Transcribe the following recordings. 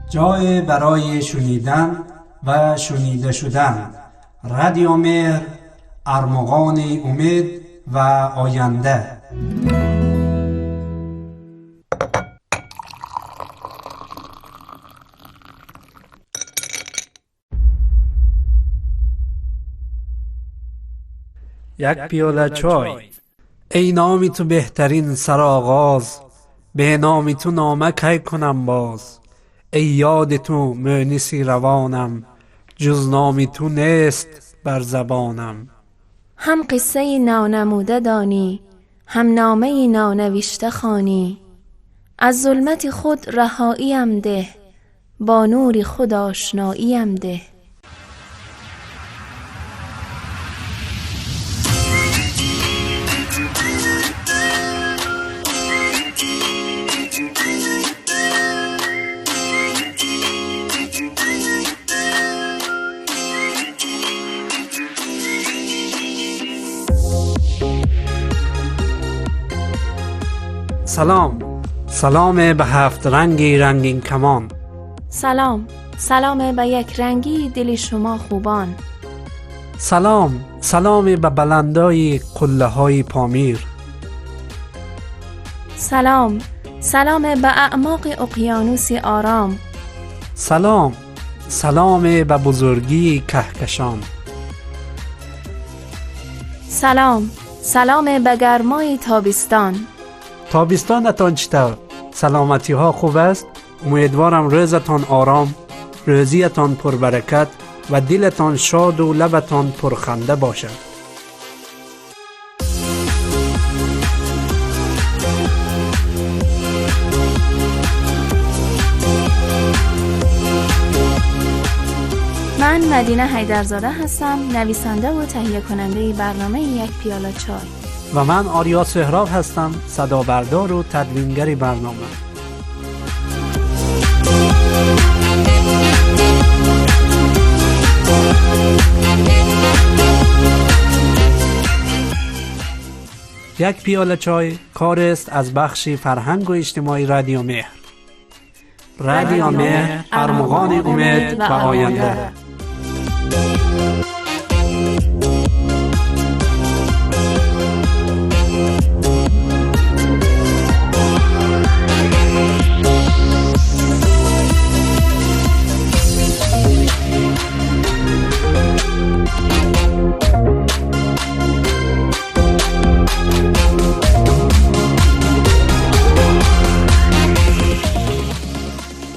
جای برای شنیدن و شنیده شدن. رادیو مهر، ارمغان امید و آینده. یک پیاله چای. ای نامی تو بهترین سرآغاز، به نامی تو نامه کی کنم باز. ای یاد تو مونسی روانم، جز نامی تو نیست بر زبانم. هم قصه نانموده دانی، هم نامه نانوشته خوانی. از ظلمت خود رهاییم ده، با نور خود آشناییم ده. سلام، سلام به هفت رنگی رنگین کمان. سلام، سلام به یک رنگی دل شما خوبان. سلام، سلام به بلندای قله های پامیر. سلام، سلام به اعماق اقیانوس آرام. سلام، سلام به بزرگی کهکشان. سلام، سلام به گرمای تابستان. تابستانتان چطور؟ سلامتی ها خوب است؟ امیدوارم روزتان آرام، روزیتان پربرکت و دلتان شاد و لبتان پرخنده باشد. من مدینه حیدرزاده هستم، نویسنده و تهیه کننده برنامه یک پیاله چای. و من آریا سهراب هستم، صدابردار و تدوینگر برنامه. یک پیاله چای کار است از بخش فرهنگ و اجتماعی رادیو مهر. رادیو مهر، ارمغان امید و آینده.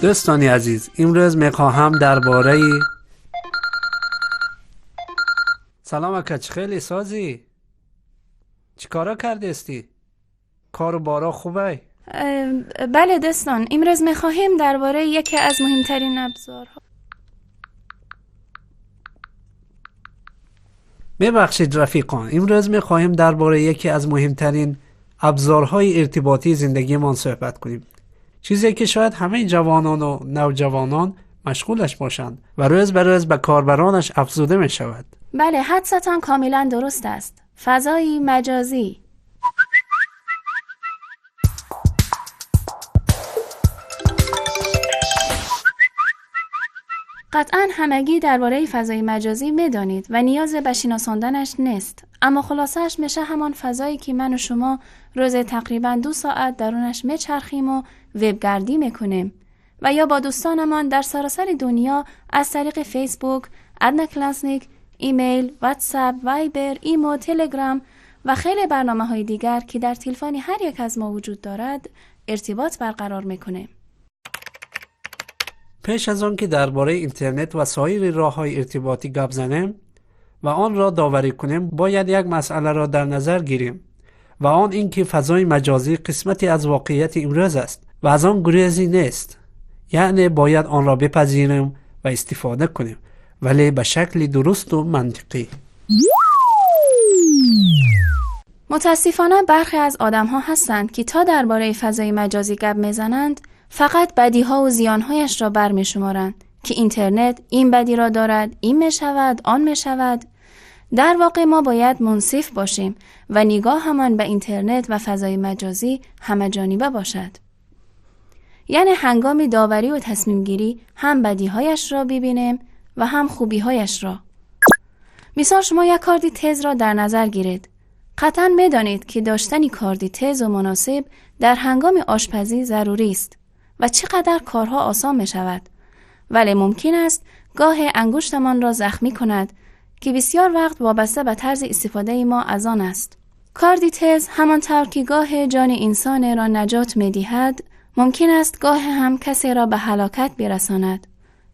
دوستانی عزیز، امروز میخواهم درباره سلام اکچ، خیلی سازی؟ چیکارا کردستی؟ کار و بارا خوبه؟ بله دوستان، امروز میخواهیم درباره یکی از مهمترین ابزارها. میبخشید رفیقان، امروز میخواهیم درباره یکی از مهمترین ابزارهای ارتباطی زندگیمان صحبت کنیم. چیزی که شاید همه جوانان و نوجوانان مشغولش باشند و روز به روز به کاربرانش افزوده می شود. بله، حدستان کاملا درست است. فضای مجازی. قطعا همگی درباره فضای مجازی میدانید و نیاز به شناساندنش نیست، اما خلاصش میشه همان فضایی که من و شما روز تقریبا 2 ساعت درونش میچرخیم و وبگردی میکنیم و یا با دوستانمان در سراسر دنیا از طریق فیسبوک، ادناکلاسنیک، ایمیل، واتساپ، وایبر، ایمو، تلگرام و خیلی برنامه‌های دیگر که در تلفن هر یک از ما وجود دارد ارتباط برقرار میکنیم. پیش از آن که درباره اینترنت و سایر راه‌های ارتباطی گپ زنیم و آن را داوری کنیم، باید یک مسئله را در نظر گیریم و آن اینکه فضای مجازی قسمتی از واقعیت امروز است و از آن گریزی نیست. یعنی باید آن را بپذیریم و استفاده کنیم، ولی به شکل درست و منطقی. متاسفانه برخی از آدم‌ها هستند که تا درباره فضای مجازی گپ می‌زنند فقط بدیها و زیانهایش را برمی‌شمارند که اینترنت این بدی را دارد، این می‌شود، آن می‌شود. در واقع ما باید منصف باشیم و نگاه همان به اینترنت و فضای مجازی همه جانبه باشد. یعنی هنگام داوری و تصمیم گیری هم بدیهایش را ببینیم و هم خوبیهایش را. مثال شما یک کاردی تیز را در نظر گیرید. قطعاً می‌دانید که داشتن کاردی تیز و مناسب در هنگام آشپزی ضروری است و چقدر کارها آسان می شود. ولی ممکن است گاه انگشتمان را زخمی کند که بسیار وقت وابسته به طرز استفاده ما از آن است. کاردی تیز همانطور که گاه جان انسان را نجات می دهد، ممکن است گاه هم کسی را به هلاکت برساند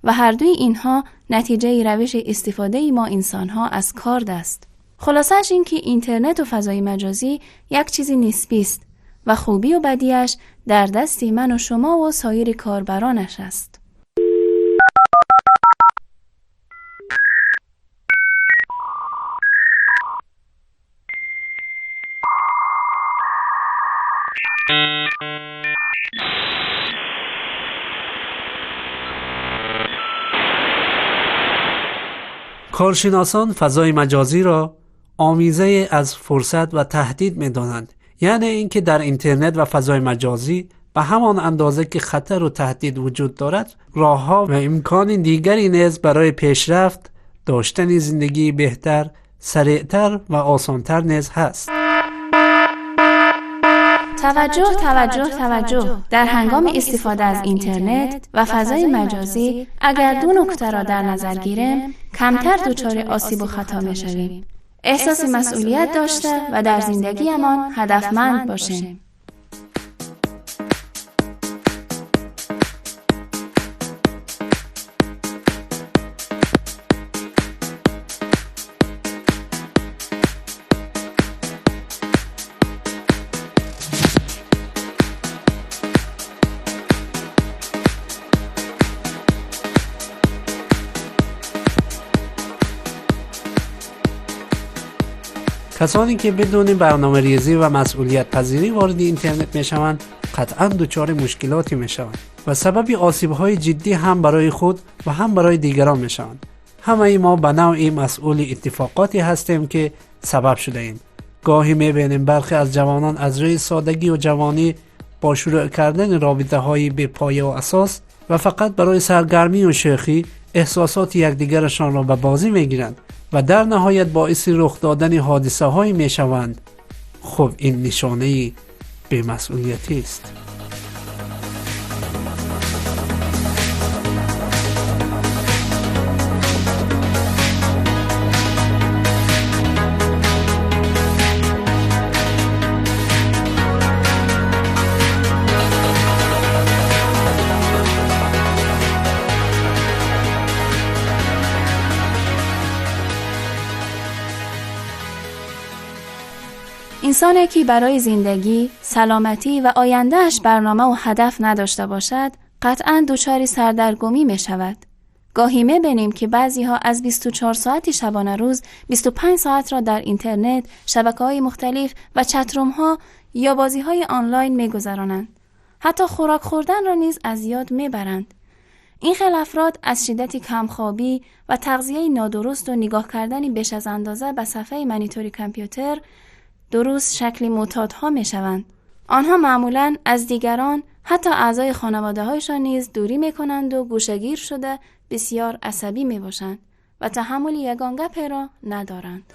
و هر دوی اینها نتیجه روش استفاده ما انسانها از کارد است. خلاصش این که اینترنت و فضای مجازی یک چیز نسبی است و خوبی و بدیش در دست من و شما و سایر کاربرانش است. کارشناسان فضای مجازی را آمیزه از فرصت و تهدید می‌دانند، یعنی اینکه در اینترنت و فضای مجازی به همان اندازه که خطر و تهدید وجود دارد، راه‌ها و امکان دیگری نیز برای پیشرفت، داشتن زندگی بهتر، سریعتر و آسانتر نیز هست. توجه توجه توجه! در هنگام استفاده از اینترنت و فضای مجازی اگر دو نکته را در نظر گیریم، کمتر دچار آسیب و خطا می‌شویم. احساس مسئولیت داشته و در زندگیمان هدفمند باشیم. کسانی که بدون برنامه ریزی و مسئولیت پذیری وارد اینترنت می شوند قطعا دچار مشکلاتی می شوند و سبب آسیب های جدی هم برای خود و هم برای دیگران می شوند. همه ما به نوعی مسئول اتفاقاتی هستیم که سبب شده ایم. گاهی می بینیم برخی از جوانان از روی سادگی و جوانی با شروع کردن رابطه های بی پایه و اساس و فقط برای سرگرمی و شوخی احساسات یکدیگرشان را به بازی می گیرند و در نهایت باعث رخ دادن حادثه های می شوند. خب این نشانه بی‌مسئولیتی است. انسانی که برای زندگی، سلامتی و آیندهش برنامه و هدف نداشته باشد، قطعاً دچار سردرگمی می شود. گاهی می بینیم که بعضی ها از 24 ساعت شبانه روز 25 ساعت را در اینترنت، شبکه‌های مختلف و چتروم ها یا بازی های آنلاین می گذرانند. حتی خوراک خوردن را نیز از یاد می برند. این خیل افراد از شدت کمخوابی و تغذیه نادرست و نگاه کردن بیش از اندازه به صفحه مانیتور کامپیوتر درست شکل معتادها می شوند. آنها معمولاً از دیگران، حتی اعضای خانواده هایشان نیز دوری می کنند و گوشه‌گیر شده بسیار عصبی می باشند و تحمل یگان گپ را ندارند.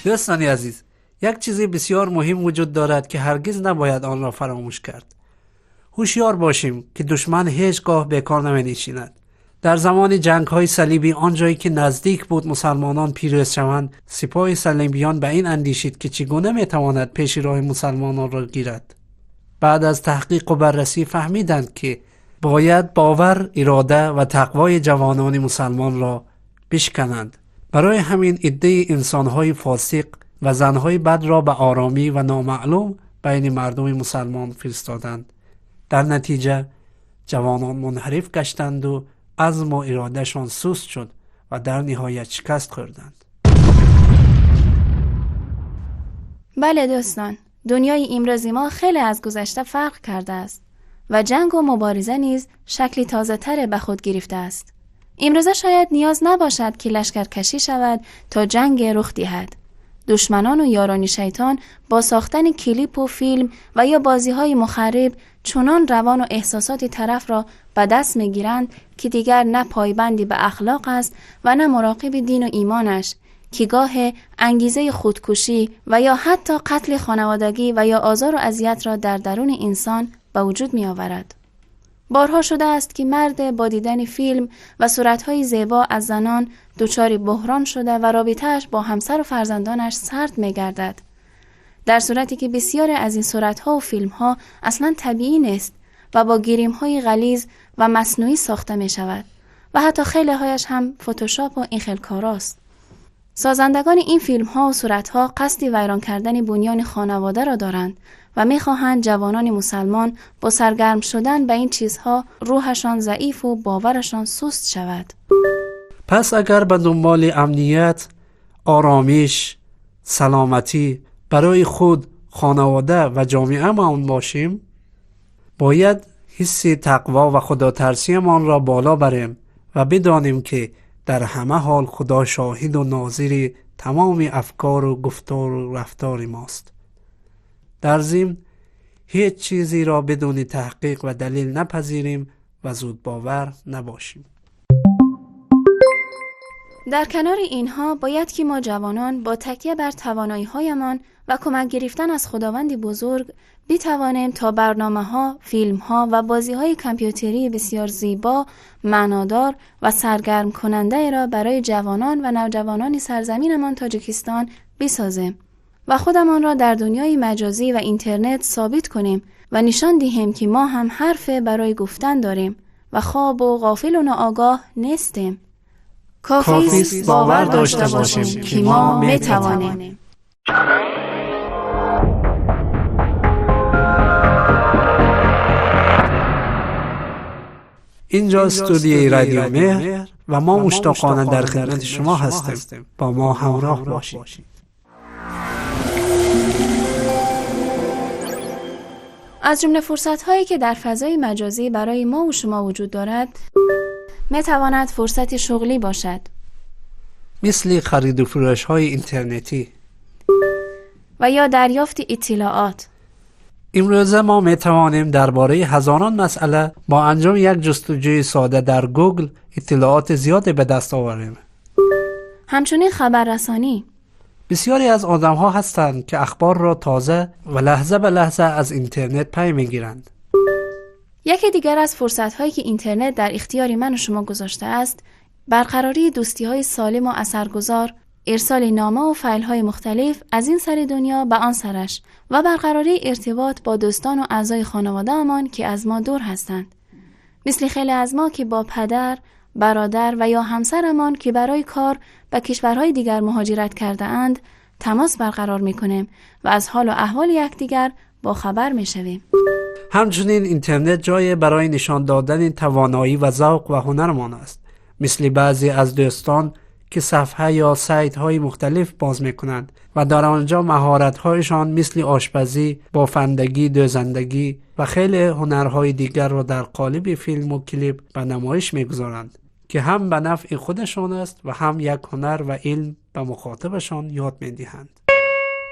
دوستان عزیز، یک چیز بسیار مهم وجود دارد که هرگز نباید آن را فراموش کرد. هوشیار باشیم که دشمن هیچگاه بیکار نمی‌نشیند. در زمان جنگ‌های صلیبی، آنجایی که نزدیک بود مسلمانان پیروز شوند، سپاه صلیبیان به این اندیشید که چگونه می‌تواند پیش راه مسلمانان را گیرد. بعد از تحقیق و بررسی فهمیدند که باید باور، اراده و تقوای جوانان مسلمان را بشکنند. برای همین عده انسان‌های فاسق و زن‌های بد را به آرامی و نامعلوم بین مردم مسلمان فرستادند. در نتیجه جوانان منحرف گشتند و عزم و ارادهشان سست شد و در نهایت شکست خوردند. بله دوستان، دنیای امروز ما خیلی از گذشته فرق کرده است و جنگ و مبارزه نیز شکلی تازه تر به خود گرفته است. امروزه شاید نیاز نباشد که لشکرکشی شود تا جنگ رخ دهد. دشمنان و یاران شیطان با ساختن کلیپ و فیلم و یا بازی‌های مخرب چنان روان و احساسات طرف را به دست می‌گیرند که دیگر نه پایبندی به اخلاق است و نه مراقب دین و ایمانش، که گاه انگیزه خودکشی و یا حتی قتل خانوادگی و یا آزار و اذیت را در درون انسان به وجود می‌آورد. بارها شده است که مرد با دیدن فیلم و صورت‌های زیبا از زنان دچار بحران شده و رابطه‌اش با همسر و فرزندانش سرد می‌گردد، در صورتی که بسیاری از این صورت‌ها و فیلم‌ها اصلاً طبیعی نیست و با گریم‌های غلیظ و مصنوعی ساخته می‌شود و حتی خیلی هایش هم فتوشاپ و این خیل کاراست. سازندگان این فیلم‌ها و صورت‌ها قصد ویران کردن بنیان خانواده را دارند و می‌خواهند جوانان مسلمان با سرگرم شدن به این چیزها روحشان ضعیف و باورشان سست شود. پس اگر به دنبال امنیت، آرامش، سلامتی برای خود، خانواده و جامعه مان باشیم، باید حس تقوا و خداترسیمان را بالا بریم و بدانیم که در همه حال خدا شاهد و ناظر تمام افکار و گفتار و رفتار ماست. در ضمن هیچ چیزی را بدون تحقیق و دلیل نپذیریم و زود باور نباشیم. در کنار اینها باید که ما جوانان با تکیه بر توانایی‌هایمان و کمک گرفتن از خداوند بزرگ بتوانیم تا برنامه‌ها، فیلم‌ها و بازی‌های کامپیوتری بسیار زیبا، معنادار و سرگرم کننده را برای جوانان و نوجوانان سرزمینمان تاجیکستان بسازیم و خودمان را در دنیای مجازی و اینترنت ثابت کنیم و نشان دهیم که ما هم حرف برای گفتن داریم و خواب و غافل و ناآگاه نیستیم. کافی باور داشته باشیم که ما میتوانیم. اینجا استودیوی رادیو مهر و ما مشتاقانه در خدمت شما هستیم. با ما همراه باشید. از جمله فرصت‌هایی که در فضای مجازی برای ما و شما وجود دارد، می‌تواند فرصت شغلی باشد، مثل خرید و فروش‌های اینترنتی و یا دریافت اطلاعات. امروزه ما می‌توانیم درباره هزاران مسئله با انجام یک جستجوی ساده در گوگل اطلاعات زیادی به دست آوریم. همچنین خبررسانی. بسیاری از آدم‌ها هستند که اخبار را تازه و لحظه به لحظه از اینترنت پی می‌گیرند. یکی دیگر از فرصت‌هایی که اینترنت در اختیار من و شما گذاشته است، برقراری دوستی‌های سالم و اثرگذار، ارسال نامه و فایل‌های مختلف از این سر دنیا به آن سرش و برقراری ارتباط با دوستان و اعضای خانواده‌امان که از ما دور هستند. مثل خیلی از ما که با پدر، برادر و یا همسرمان که برای کار به کشورهای دیگر مهاجرت کرده اند تماس برقرار می‌کنیم و از حال و احوال یکدیگر با خبر می‌شویم. همچنین اینترنت جای برای نشان دادن توانایی و ذوق و هنرمان است. مثل بعضی از دوستان که صفحه یا سایت های مختلف باز میکنند و در آنجا مهارت هایشان مثل آشپزی، بافندگی، دوزندگی و خیلی هنرهای دیگر را در قالب فیلم و کلیپ به نمایش میگذارند که هم به نفع خودشان است و هم یک هنر و علم به مخاطبشان یاد میدهند.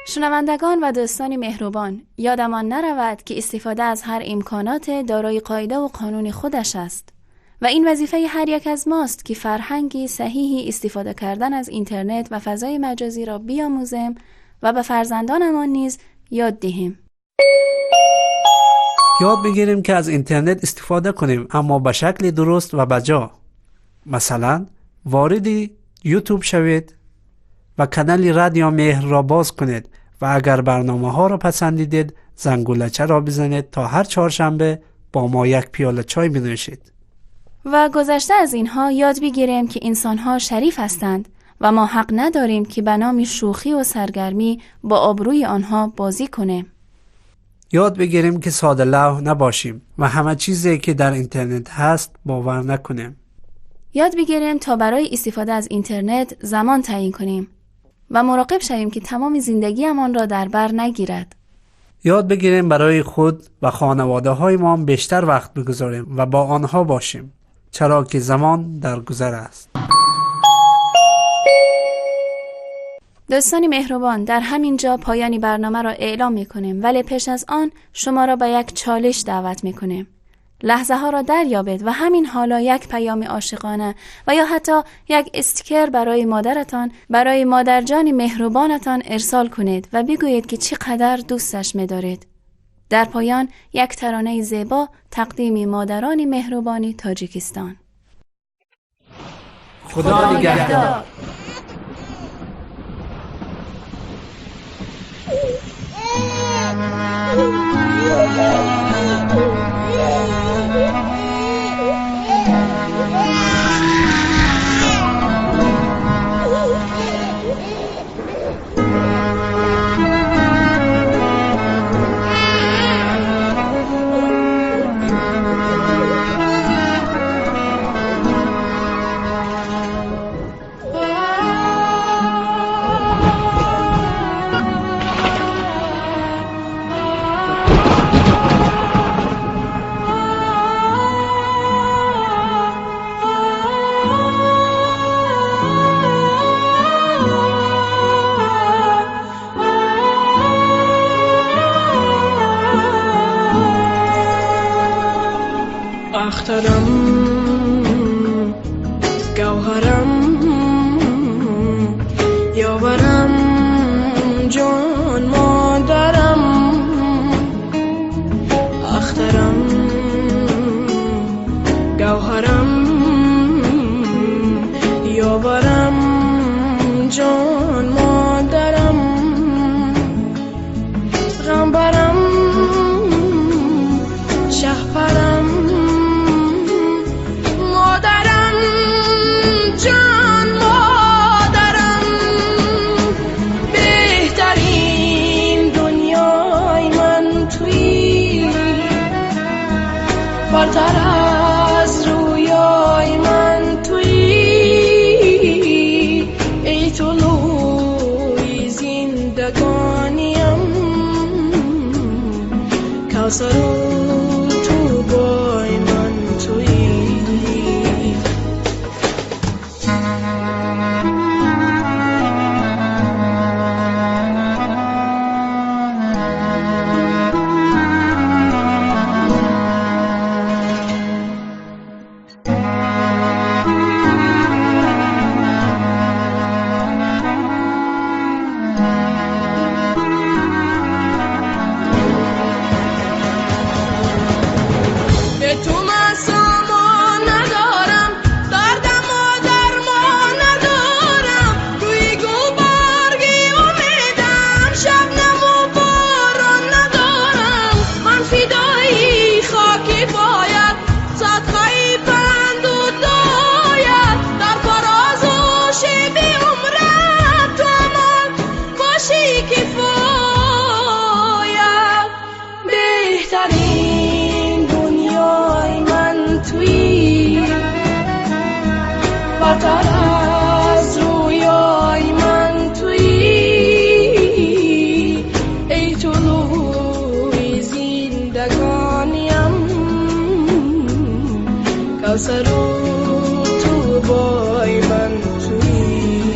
شنوندگان و دوستان مهربان، یادمان نرود که استفاده از هر امکانات دارای قاعده و قانون خودش است و این وظیفه هر یک از ماست که فرهنگی صحیحی استفاده کردن از اینترنت و فضای مجازی را بیاموزیم و به فرزندانمان نیز یاد دهیم. یاد بگیریم که از اینترنت استفاده کنیم، اما به شکل درست و بجا. مثلا وارد یوتیوب شوید و کانال رادیو مهر را باز کنید و اگر برنامه ها را پسندیدید زنگولچه را بزنید تا هر چهارشنبه با ما یک پیاله چای بنوشید. و گذشته از اینها یاد بگیریم که انسانها شریف هستند و ما حق نداریم که به نام شوخی و سرگرمی با آبروی آنها بازی کنیم. یاد بگیریم که ساده لوح نباشیم و همه چیزی که در اینترنت هست باور نکنیم. یاد بگیریم تا برای استفاده از اینترنت زمان تعیین کنیم. و مراقب شویم که تمام زندگیمان را در بر نگیرد. یاد بگیریم برای خود و خانواده هایمان بیشتر وقت بگذاریم و با آنها باشیم، چرا که زمان در گذر است. دوستان مهربان، در همین جا پایانی برنامه را اعلام می‌کنیم، ولی پیش از آن شما را به یک چالش دعوت می‌کنیم. لحظه ها را دریابید و همین حالا یک پیام عاشقانه و یا حتی یک استیکر برای مادرتان، برای مادرجان مهربانتان ارسال کنید و بگویید که چقدر دوستش می‌دارید. در پایان یک ترانه زیبا تقدیم مادران مهربانی تاجیکستان. خدا نگهدار. اخترم گوهرم یاورم جان مادرم، اخترم گوهرم یاورم جان مادرم، غمبرم شهپرم مادرم جان مادرم، بهترین دنیای من تویی، برتر از رویای من تویی، ای طلوع زندگانیم، کوثر و طوبای من تویی. برتر از رویای من تویی، ای طلوع زندگانیم، کوثر و طوبای من تویی.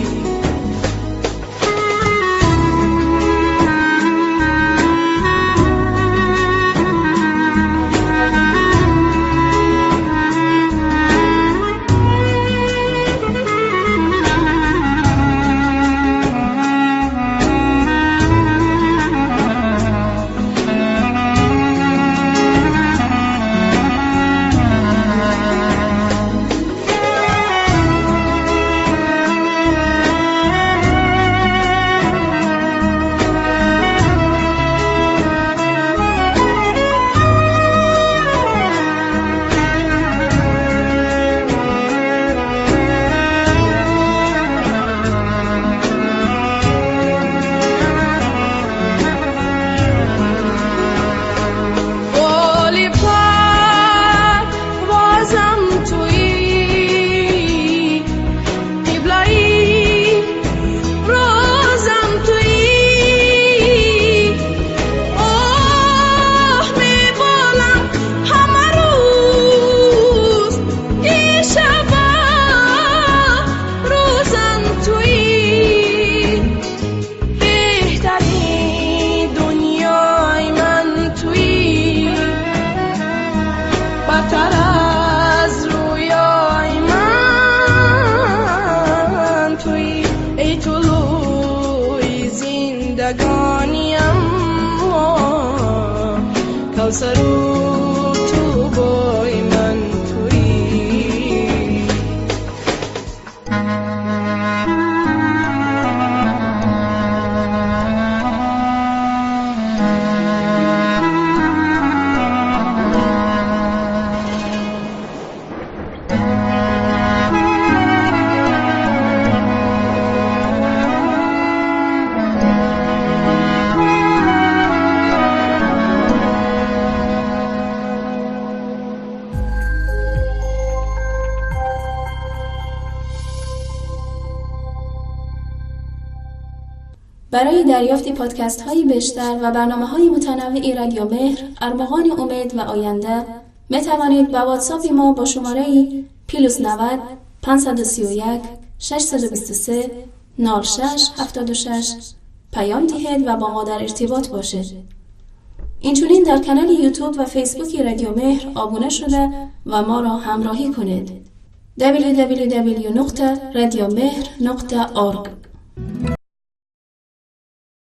Зиндагоним کوثر و طوبای من تویی. برای دریافت پادکست های بیشتر و برنامه های متنوع رادیو مهر، ارمغان امید و آینده می توانید با واتساپ ما با شماره پلس 90 531 623 06 76 پیام دهید و با ما در ارتباط باشید. اینچنین در کانال یوتیوب و فیسبوک رادیو مهر آبونه شده و ما را همراهی کنید. www.radiomehr.org.